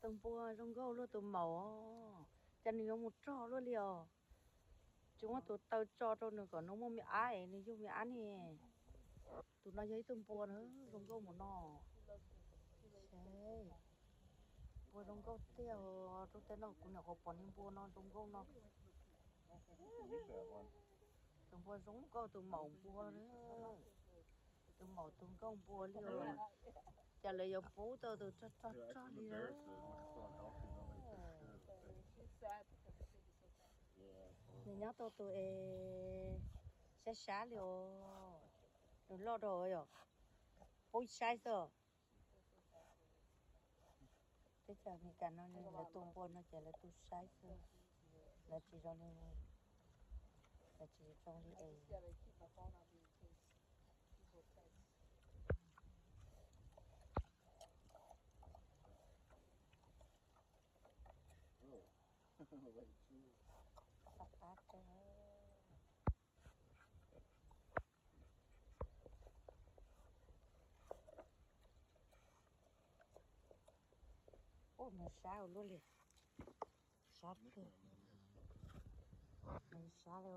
Tus npua zoo nkauj luaj tus maum, cas nws yuav mus rog luaj li os. Tsis muab tus taw tso rau nws kom nws muaj me ab es nws yug me ab ne. Tus no yog ib tug npua na, zoo nkauj mus no. Npua zoo nkauj tiag, rau tej no kuv nyuam qhuav pom niag npua no zoo nkauj no. Tus npua zoo nkauj tus maum npua, tus maum tus nkauj npua li. Cas lawv yuav pub tau tus rog rog rog li. Nws nyob tau tus es sab sab li os. Nws loj rau yom, pub saib xwb. Teb chaws Amelikas no lawv tu npua no ces lawv tu saib xwb, lawv tsis zoo li, lawv tsis zoo li es. Ub, nws sab ua luaj li, sab kawg, nws sab li.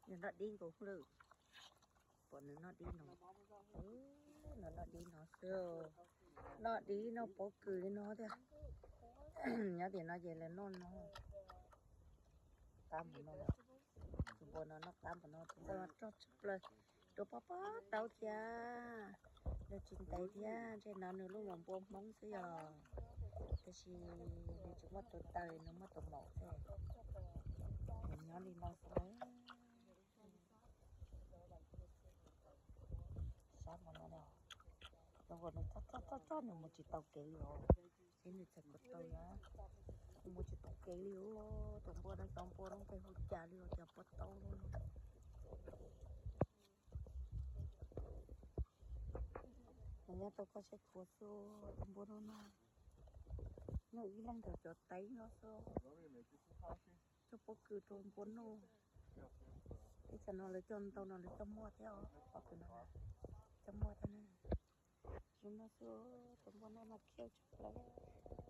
Nws noj dib nkaus lawm. Pom nws noj dib no. Nws noj dib no xwb. Noj dib noj pob kws li no thiab. Nyob tim no ces lawv noj no. Qab mus no, tus npua no noj qab mus no, tus npua no rog tshaj plaws. Rau pob pob taub thiab, nws tsis ntev thiab, ntshe no nws lub npua Hmoob xwb yog. Tiam sis nws tsis muaj tus taw, nws muaj tus maum xwb. Nws nyob li no xwb. Sab mus no, tus npua no rog rog rog, nws mus tsis tau kev li os. Seb nws txhais ko taw na, nws mus tsis tau kev li os. Tus npua no cov npua no pes hu cas li os, cas pob taub no. Nws nyob tau koj saib khuav xwb, tus npua no no. Noj ib leeg ntawm cov teeb no xwb. Coj pob kws rau npua noj. Teb chaws no lawv coj ntau no lawv coj muag thiab os, pob kws no coj muag thiab na. Zoo no xwb, tus npua no mas khiauv tshaj plaws.